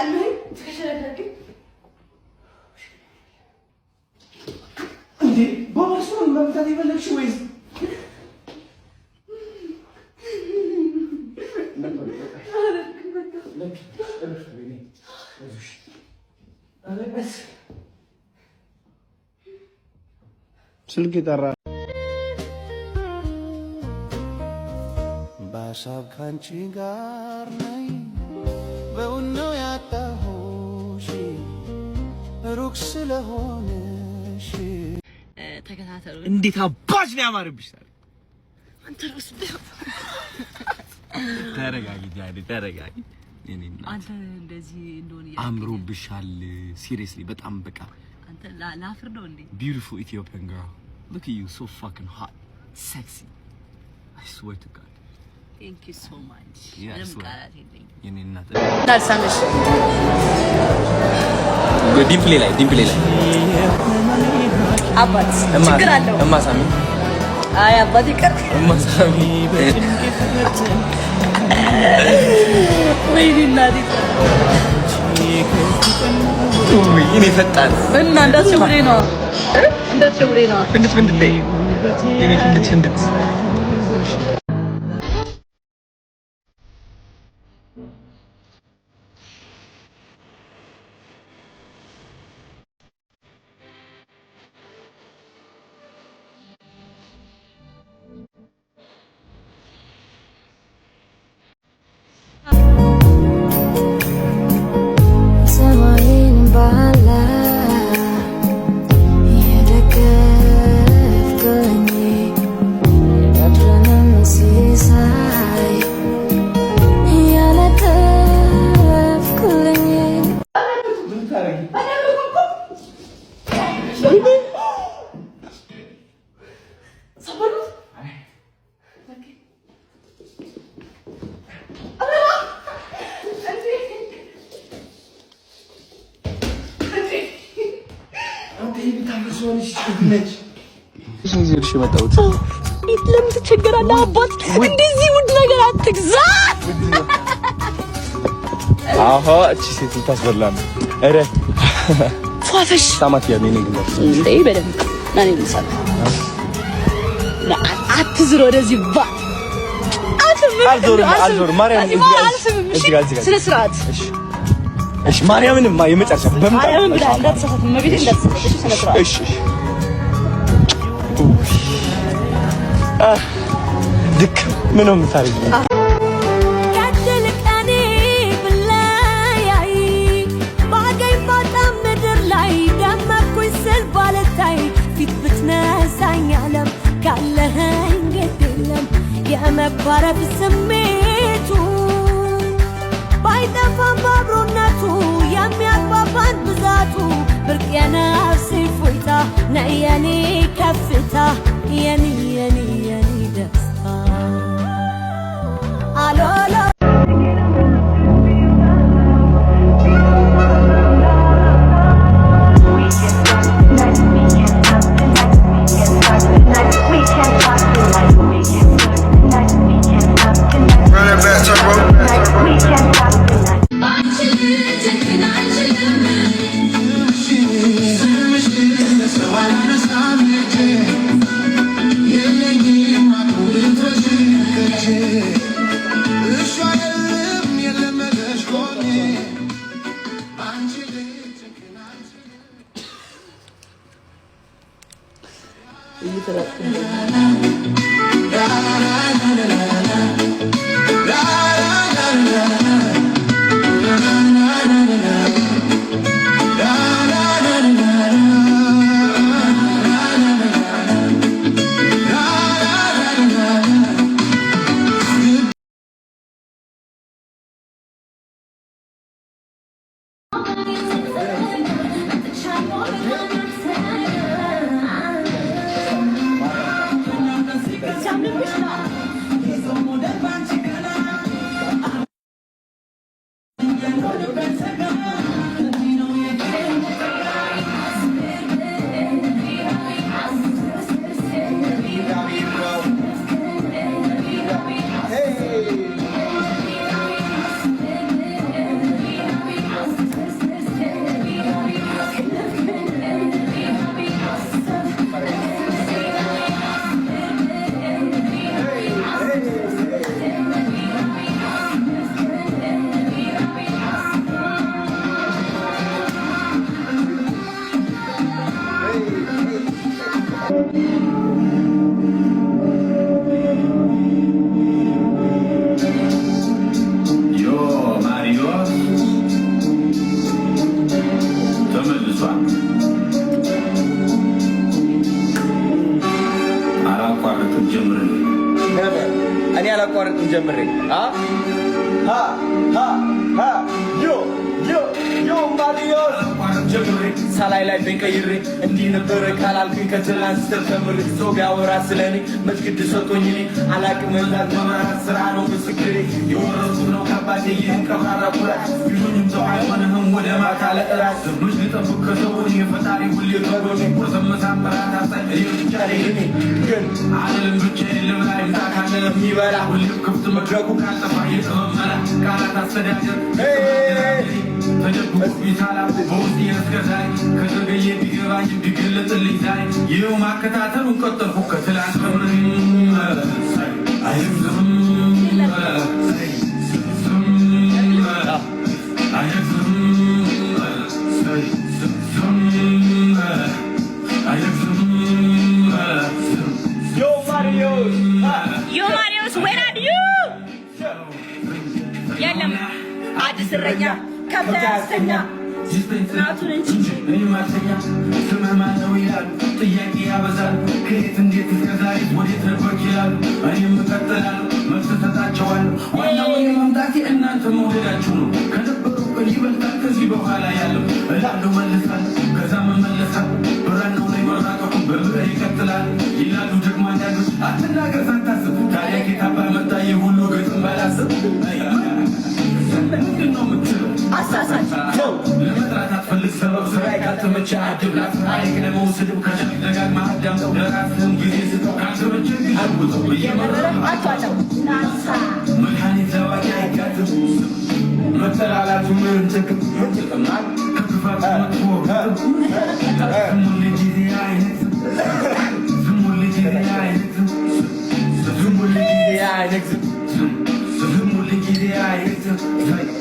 ትከሻ ላይ ታድርግ። እንዴ፣ በቦክሱ ነው መምታት የፈለግሽው ወይስ? ስልክ ይጠራ። በሀሳብ ካንቺ ጋር ነኝ፣ በውን ነው ያጣሁሽ ሩቅ ስለሆንሽ። ተከታተሉ። እንዴት አባሽ ነው ያማርብሽ! አንተ ራሱ። ተረጋጊ ጃኒ፣ ተረጋጊ። የኔ እናት። አንተ እንደዚህ እንደሆነ አምሮብሻል። Seriously በጣም በቃ። አንተ ላፍር ነው እንዴ? Beautiful Ethiopian girl. Look at you, so fucking hot, sexy. I swear to God. Thank you so much. Yeah, I ምንም swear. ቃላት የለኝም። የኔ እናት። እንዳልሳምሽ። Dimple ላይ፣ dimple ላይ። አባት ችግር አለው። እማሳሚ። አይ አባት ይቅር። እማሳሚ። ወይኔ እናቴ። እኔ ፈጣን። እና እንዳትሸውደኝ ነው፣ እንዳትሸውደኝ ነው። ፍንድት ፍንድት በይ። የኔ ፍንድት ፍንድት። ሰማይን ባላ የደገፍከኝ፣ ምድርንም ሲሳይ ያነጠፍክልኝ። ምን ታረጊ? ሰበሩት። አንተ የምታፈርሰው ነች ነች ይዤልሽ የመጣሁት። ለምን ትቸገራለህ? አባት እንደዚህ ውድ ነገር አትግዛ። አሃ፣ እቺ ሴት ልታስበላ ነው። ኧረ። ፏፈሽ። ሳማት ያኔ ነው ግን። እንዴ በደንብ ና፣ እኔ ልሳም። ና፣ አትዝር ወደዚህ ባ። አልዞርም፣ አልዞርም። ማርያም አልስምም። እሺ። እዚህ ጋር፣ እዚህ ጋር። ስነ ስርዓት። እሺ እሺ፣ ማርያምንማ የመጨረሻ በምን ማርያምን ብለህ እንዳትሳሳት፣ እመቤቴን እንዳትሳሳት። እሺ፣ ስነ ስርዓት። እሺ እሺ። ድክ ምን ነው የምታደርጊው? ከድል ቀኔ ብለያይ፣ ባገኝ ባጣም ምድር ላይ ደመኩኝ ስል ባልታይ፣ ፊት ብትነሳኝ ዓለም ካለኸኝ ግድ የለም። የመኳረፍ ስሜቱ ባይጠፋም ባብሮነቱ የሚያግባባን ብዛቱ፣ ብርቅ የነፍስ እፎይታ ነይ የኔ ከፍታ፣ የኔ የኔ የኔ ደስታ አሎሎ። Run that back, turbo. አላቋርጥም ጀምር። Never. እኔ አላቋርጥም ጀምሬ። አ ሀ ሀ ሀ yo yo yo ማሪዮስ ጀምሬ ሳላይ ላይ ቀይሬ እንዲህ ነበረ ካላልኩኝ ከትላንት ስተር ተምሬ። ሰው ቢያወራ ስለኔ መች ግድ ሰጥቶኝ፣ እኔ አላቅም መላት መምራት ስራ ነው ምስክሬ። የወረስኩት ነው ከአባቴ ይህን ቀብራራ ኩራት። ቢሉኝም ሰው አይሆንህም ወደ ማታ ለእራት። መች ልጠብቅ ከሰው እኔ፣ ፈጣሪ ሁሌ ከጎኔ። ቁርስም ምሳም እራት አሳይ እኔ ብቻ ነኝ። እኔ ግን አልልም ብቻዬን ልብላ፣ ይምጣ ካለ የሚበላ። ሁሌም ክፍት መድረኩ ካልጠፋ የጥበብ መላ። ቃላት አስተዳደር ተደብቆ ቢሳላ በውስጥ እስከ ዛሬ ከዘገየ ቢገባኝ ቢገለጥልኝ ዛሬ ይኸው ማከታተሉን ቀጠልኩ ከትላንት። አይዝም ዝም አይዝም ዝም አይዝም ዝም። Yo ማሪዮስ። Yo ማሪዮስ, where are you? የለም አዲስ እረኛ ከብት አያስተኛ ጽናቱን እንጂ። እኔ ማተኛ። ስምህ ማን ነው ይላሉ፣ ጥያቄ ያበዛሉ። ከየት እንዴት እስከ ዛሬ ወዴት ነበርክ ይላሉ። እኔም እቀጥላለሁ፣ መልስ እሰጣቸዋለሁ። ዋናው እኔ መምጣቴ እናንተ መውደዳችሁ ነው። ከነበረው ቀን ይበልጣል ከዚህ በኋላ ያለው እላለሁ፣ መልሳለሁ፣ ከዛም እመለሳለሁ። ብራናው ላይ መራቀቁ በብዕር ይቀጥላል ይላሉ ደግሞ አንዳንዶች። አትናገር ሳታስብ። ታዲያ ኬት አባህ መጣ ይህ ሁሉ ግጥም ባላስብ? ምንድን ነው የምትለው? አሳሳች። ለመጥራት አትፈልግ ሰበብ። ስራዬ ካልተመቸህ አድብ፣ አይቅደመው ስድብ። ከቻልክ ደጋግመህ አዳምጠው፣ ለራስህም ጊዜ ስጠው። ካልተመቸህ ግን ለውጠው እየመረረ አቷቸው ናሳ። መድኃኒት ዘዋቂ አይጋትም። መጠላላቱ ምን ጥቅም? ምን ጥቅም አለ? ከክፋት መጥፎ ግጥም። ዝም ሁል ጊዜ አይነግስም። ዝም ሁል ጊዜ አይነግስም። ዝም ሁል ጊዜ አይነግስም። ዝም ሁል ጊዜ አይነግስም።